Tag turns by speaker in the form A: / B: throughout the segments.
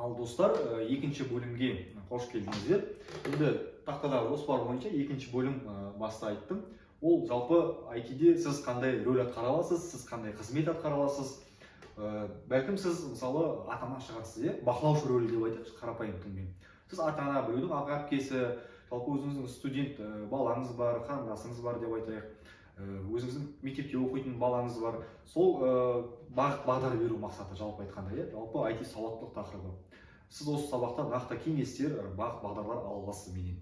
A: Ал, достар, екінші бөлімге қош келдіңіздер. Енді тақтадағы жоспар бойынша екінші бөлім, баста айттым, ол жалпы IT-де сіз қандай рөл атқара аласыз, сіз қандай қызмет атқара аласыз. Бәлкім, сіз, мысалы, ата ана шығарсыз, иә, бақылаушы рөлі деп айтайықшы қарапайым тілмен. Сіз ата ана, біреудің аға, әпкесі, жалпы өзіңіздің студент балаңыз бар, қарындасыңыз бар деп айтайық, өзіңіздің мектепте оқитын балаңыз бар. Сол бағыт бағдар беру мақсаты, жалпы айтқанда, иә, жалпы IT сауаттылық тақырыбы. Сіз осы сабақта нақты кеңестер, бағыт бағдарлар ала аласыз менен.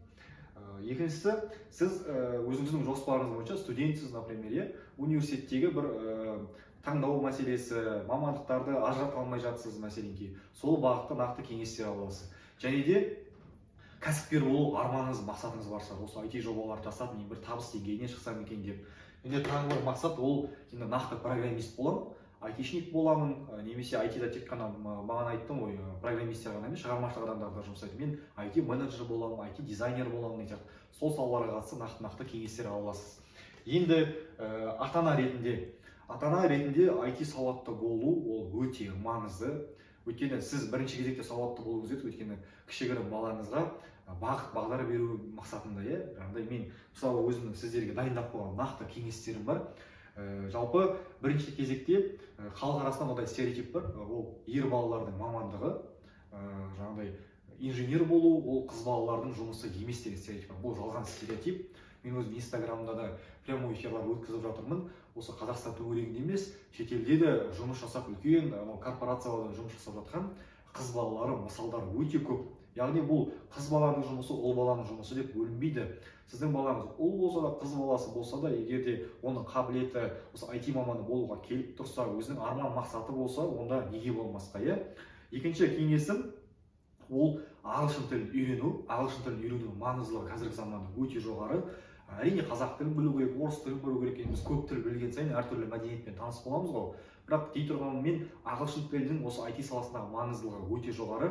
A: Екіншісі, сіз өзіңіздің жоспарыңыз бойынша студентсіз, например, иә, университеттегі бір таңдау мәселесі, мамандықтарды ажырата алмай жатсыз, мәселенки, сол бағытта нақты кеңестер ала аласыз. Және де кәсіпкер болу арманыңыз, мақсатыңыз бар шығар, осы IT жобаларды жасап, мен бір табыс деңгейіне шықсам екен деп. Және тағы бір мақсат, ол енді нақты программист боламын, айтишник боламын, немесе IT-да тек қана бағана айттым ғой, программисттер ғана емес, шығармашылық адамдар да жұмыс жасайды, мен IT менеджер боламын, IT дизайнер боламын деген сияқты, сол салаларға қатысты нақты нақты кеңестер ала аласыз. Енді ата ана ретінде IT сауатты болу ол өте маңызды, өйткені сіз бірінші кезекте сауатты болуыңыз керек, өйткені кішігірім балаңызға бағыт бағдар беру мақсатында, иә. Жаңағыдай мен, мысалы, өзімнің сіздерге дайындап қойған нақты кеңестерім бар. Жалпы бірінші кезекте халық арасында мынандай стереотип бар: ол ер балалардың мамандығы, жаңағыдай инженер болу, ол қыз балалардың жұмысы емес деген стереотип бар. Бұл жалған стереотип. Мен өзім Инстаграмда да прямой эфирлар өткізіп жатырмын. Осы Қазақстан төңірегінде емес, шетелде де жұмыс жасап, үлкен анау корпорацияларда жұмыс жасап жатқан қыз балалары, мысалдар өте көп. Яғни бұл қыз баланың жұмысы, ұл баланың жұмысы деп бөлінбейді. Сіздің балаңыз ұл болса да, қыз баласы болса да, егер де оның қабілеті осы IT маманы болуға келіп тұрса, өзінің арман мақсаты болса, онда неге болмасқа, иә? Екінші кеңесім, ол ағылшын тілін үйрену. Ағылшын тілін үйренудің маңыздылығы қазіргі заманда өте жоғары. Әрине, қазақ тілін білу керек, орыс тілін білу керек. Енді біз көп тіл білген сайын әртүрлі мәдениетпен таныс боламыз ғой. Бірақ дей тұрғанмен, ағылшын тілінің осы IT саласындағы маңыздылығы өте жоғары,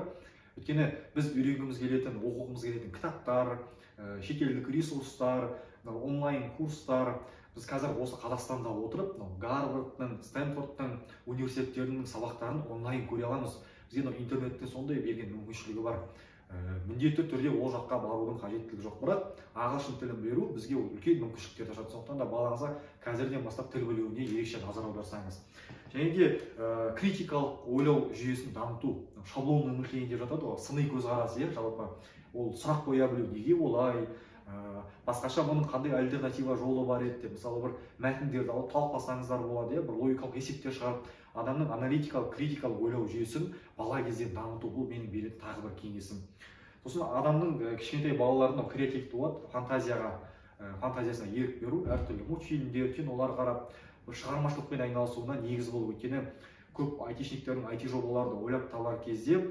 A: өйткені біз үйренгіміз келетін, оқығымыз келетін кітаптар, шетелдік ресурстар, мынау онлайн курстар, біз қазір осы Қазақстанда отырып, мынау Гарвардтың, Стэнфордтың университеттерінің сабақтарын онлайн көре аламыз. Бізге мынау интернеттің сондай берген мүмкіншілігі бар. Міндетті түрде ол жаққа барудың қажеттілігі жоқ, бірақ ағылшын тілін беру бізге ол үлкен мүмкіншіліктерді ашады. Сондықтан да балаңызға қазірден бастап тіл білуіне ерекше назар аударсаңыз. Және де критикалық ойлау жүйесін дамыту, шаблонный мышление деп жатады ғой, сыни көзқарас, иә. Жалпы ол сұрақ қоя білу, неге олай, басқаша, бұның қандай альтернатива жолы бар еді деп. Мысалы, бір мәтіндерді алып талқыласаңыздар болады, иә, бір логикалық есептер шығарып, адамның аналитикалық, критикалық ойлау жүйесін бала кезден дамыту. Бұл менің беретін тағы бір кеңесім. Сосын адамның кішкентай балалардың мынау креативті болады, фантазияға, фантазиясына ерік беру, әртүрлі мультфильмдер, кинолар қарап, бір шығармашылықпен айналысуына негіз болу. Өйткені көп айтишниктердің IT жобаларды ойлап табар кезде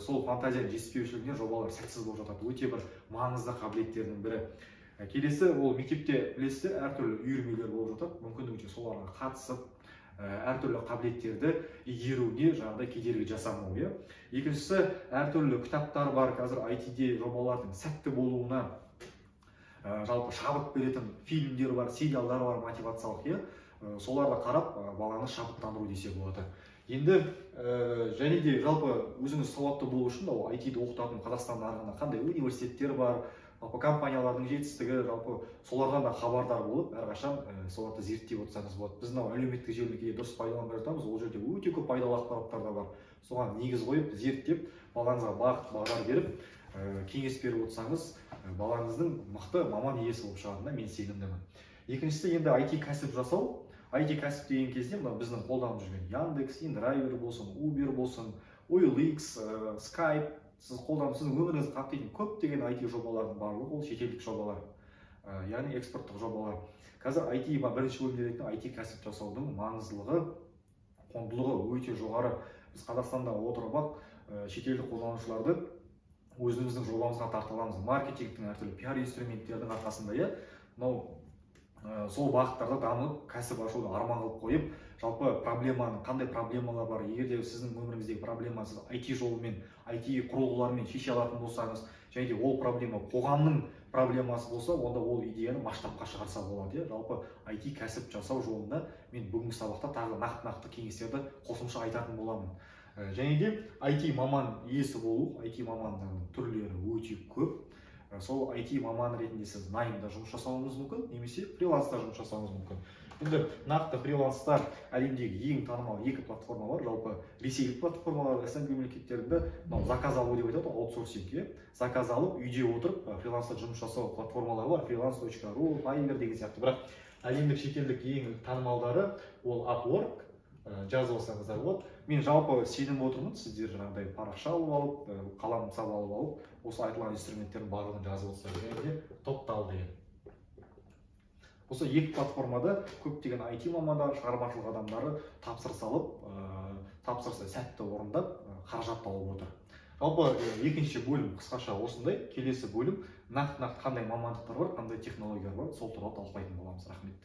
A: сол фантазияның жетіспеушілігінен жобалар сәтсіз болып жатады. Өте бір маңызды қабілеттердің бірі. Келесі, ол мектепте, білесіздер, әртүрлі үйірмелер болып жатады. Мүмкіндігінше соларға қатысып, әртүрлі қабілеттерді игеруіне жаңағыдай кедергі жасамау, иә. Екіншісі, әртүрлі кітаптар бар қазір, IT-де жобалардың сәтті болуына жалпы шабыт беретін фильмдер бар, сериалдар бар мотивациялық, иә. Соларды қарап, баланы шабыттандыру десе болады. Енді және де жалпы өзіңіз сауатты болу үшін мынау IT-ді оқытатын Қазақстан нарығында қандай университеттер бар, жалпы компаниялардың жетістігі, жалпы солардан да хабардар болып, әрқашан соларды зерттеп отырсаңыз болады. Біз мынау әлеуметтік желіні кейде дұрыс пайдаланбай жатамыз. Ол жерде өте көп пайдалы ақпараттар да бар. Соған негіз қойып, зерттеп, балаңызға бағыт бағдар беріп, кеңес беріп отырсаңыз, балаңыздың мықты маман иесі болып шығатынына мен сенімдімін. Екіншісі, енді IT кәсіп жасау. IT кәсіп деген кезде мына біздің қолданып жүрген Яндекс, Индрайвер болсын, Uber болсын, OLX, Skype, сіз қолданып, сіздің өміріңізді қамтитын көптеген IT жобалардың барлығы ол шетелдік жобалар, яғни экспорттық жобалар. Қазір IT, бірінші бөлімде айтқан IT кәсіп жасаудың маңыздылығы, құндылығы өте жоғары. Біз Қазақстанда отырып ақ шетелдік қолданушыларды өзіміздің жобамызға тарта аламыз маркетингтің, әртүрлі пиар инструменттердің арқасында, иә. Мынау сол бағыттарда дамып, кәсіп ашуды арман қылып қойып, жалпы проблеманы, қандай проблемалар бар, егер де сіздің өміріңіздегі проблема сіз IT жолымен, IT құрылғыларымен шеше алатын болсаңыз және де ол проблема қоғамның проблемасы болса, онда ол идеяны масштабқа шығарса болады, иә. Жалпы IT кәсіп жасау жолында мен бүгінгі сабақта тағы нақты нақты кеңестерді қосымша айтатын боламын. Және де IT маман иесі болу. IT мамандарының түрлері өте көп. Сол IT маман ретінде сіз наймда жұмыс жасауыңыз мүмкін немесе фриланста жұмыс жасауыңыз мүмкін. Енді нақты фриланста әлемдегі ең танымал екі платформа бар. Жалпы ресейлік платформалар, СНГ мемлекеттерінде мынау заказ алу деп айтады ғой, аутсорсинг, иә, заказ алып, үйде отырып фриланста жұмыс жасау платформалары бар: freelance.ru, Fiverr деген сияқты. Бірақ әлемдік, шетелдік ең танымалдары ол Upwork. Жазып алсаңыздар болады. Мен жалпы сеніп отырмын, сіздер жаңағыдай парақша алып алып, қалам сап алып алып, осы айтылған инструменттердің барлығын жазып отырсыздар. Және де Топтал деген осы екі платформада көптеген IT мамандары, шығармашылық адамдары тапсырыс алып, тапсырысты сәтті орындап, қаражат тауып отыр. Жалпы екінші бөлім қысқаша осындай. Келесі бөлім нақты нақты қандай мамандықтар бар, қандай технологиялар бар, сол туралы талқылайтын боламыз. Рахмет.